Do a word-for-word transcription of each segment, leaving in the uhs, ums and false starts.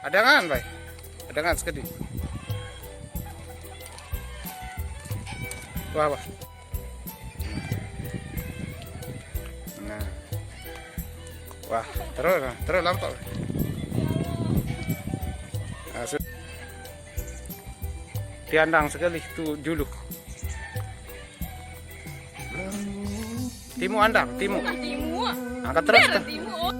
Adangan, bay. Adangan sekediq. Wah, wah. Nah. Wah, terus, nah, terus lampaq. Nah, su-, tiandang sekali tu juluq. Timuq andang, timuq. Timuq. Angkat terus. Timuq.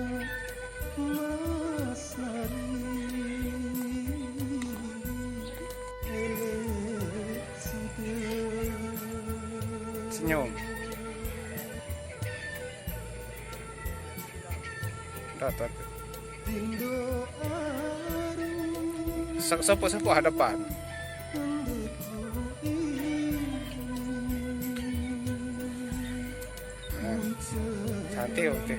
Senyum. Dah, dah. Sop-, sopoq-sopoq hadapan. Nah, cantik, oke.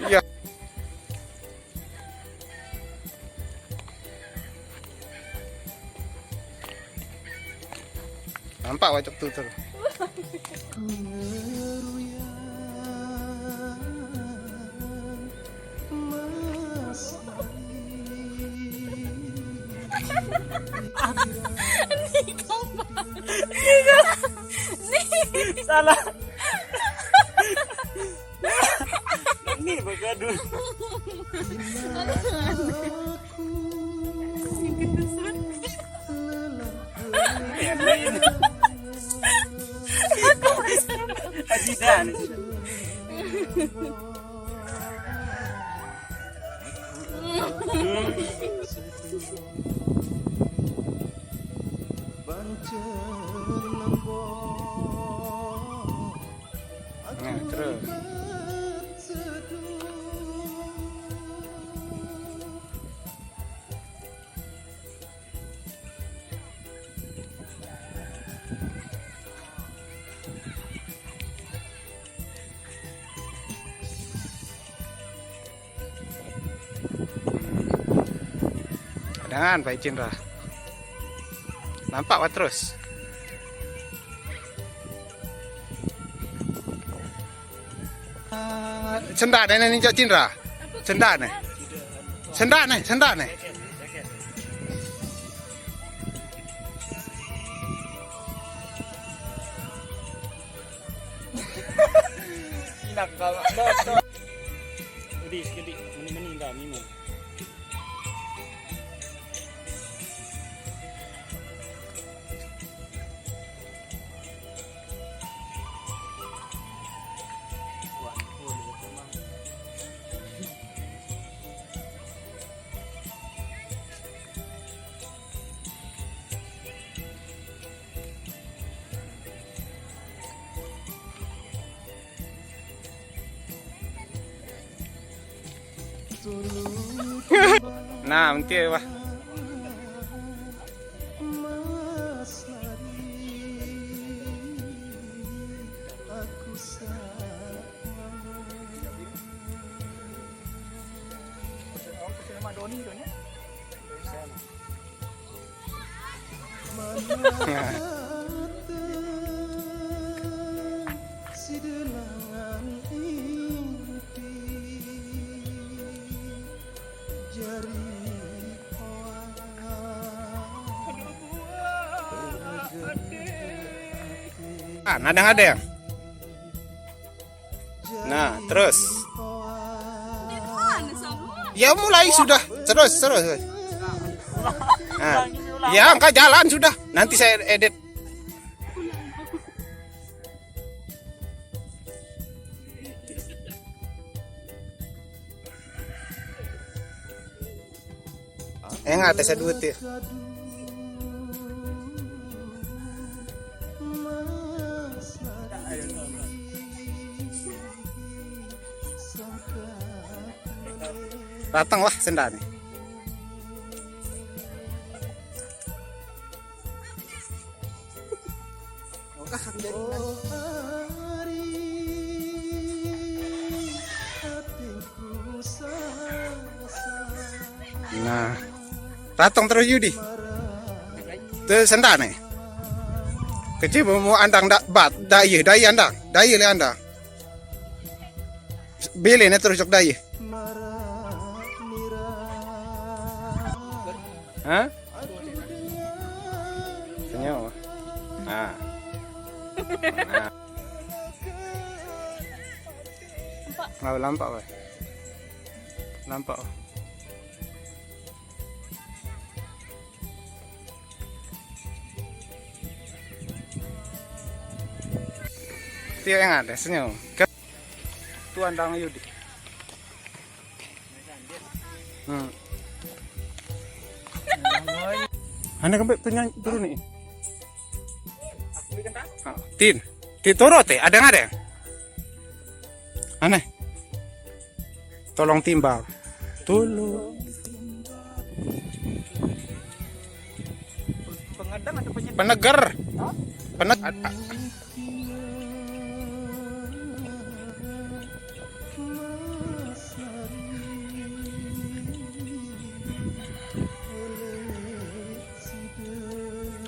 Iya. Nampak wajah tu terus. Salah. Ni bagaduh. Ajidan. Nah, terus. Dengan Pak Icin dah. Nampak wah terus. Sendaq ne, ni cok Cindra. Sendaq ne. Sendaq ne, sendaq ne. Inak kau. Udi sekediq, meni-meni dah mimum. Nah, menti wah. Ah, nadang ada yang. Nah, terus. Ya, mulai sudah. Terus, terus. Nah. Ya, engkau jalan sudah. Nanti saya edit. Engat, saya duit ya. Datang wah sendaq ne. Ah. Ratong terus Yudi. Te senda ne. Kecil mau andang dak bat, dak iya, dak iya andang. Dak iya le andang. Bele ne terus jok dak iya. Hah? Senyum. Ah. Ah. Ngau lampak, weh. Lampak, weh. Tio yang ada senyum. Tuan dang Yudi. Hmm. Ane kempe penyanyi turun nih. Ah, Tin, Tin turut eh, ada nggak ada? Aneh. Tolong timbal. Tolong. Pengadang atau penyedap? Peneger. Hah? Peneg.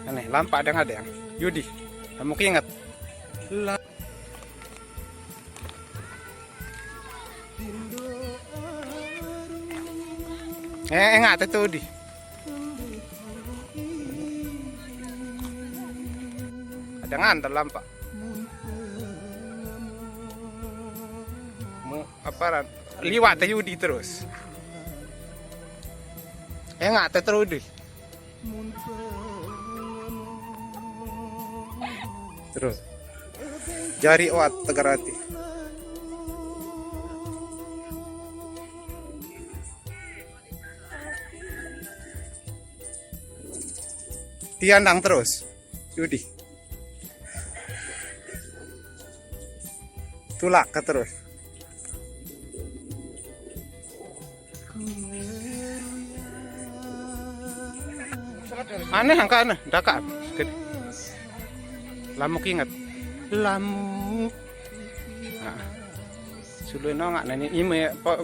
Aneh, lampak ada nggak ada yang Yudi. Kamu ingat? La- Eh, enggak, tetu di. Ada ngantar lampak. Mu apa ran? Liwat teh Yudi terus. Eh, enggak, tetu di. Terus. Jari oat tegar hati. Tiandang terus. Yudi. Tulak ke terus. Aneh angka aneh, dakaan. Lamuk inget. Lamuk. Nah. Sulu no ngak nani ime po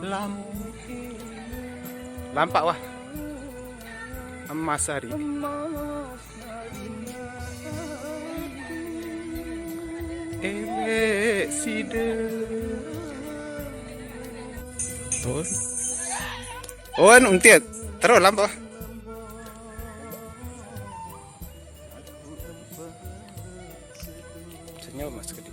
lamuk. Lampak wah. Emas hari. Elek side. Tuh. Oh, untit. Terus lampu. Senyum mas gede.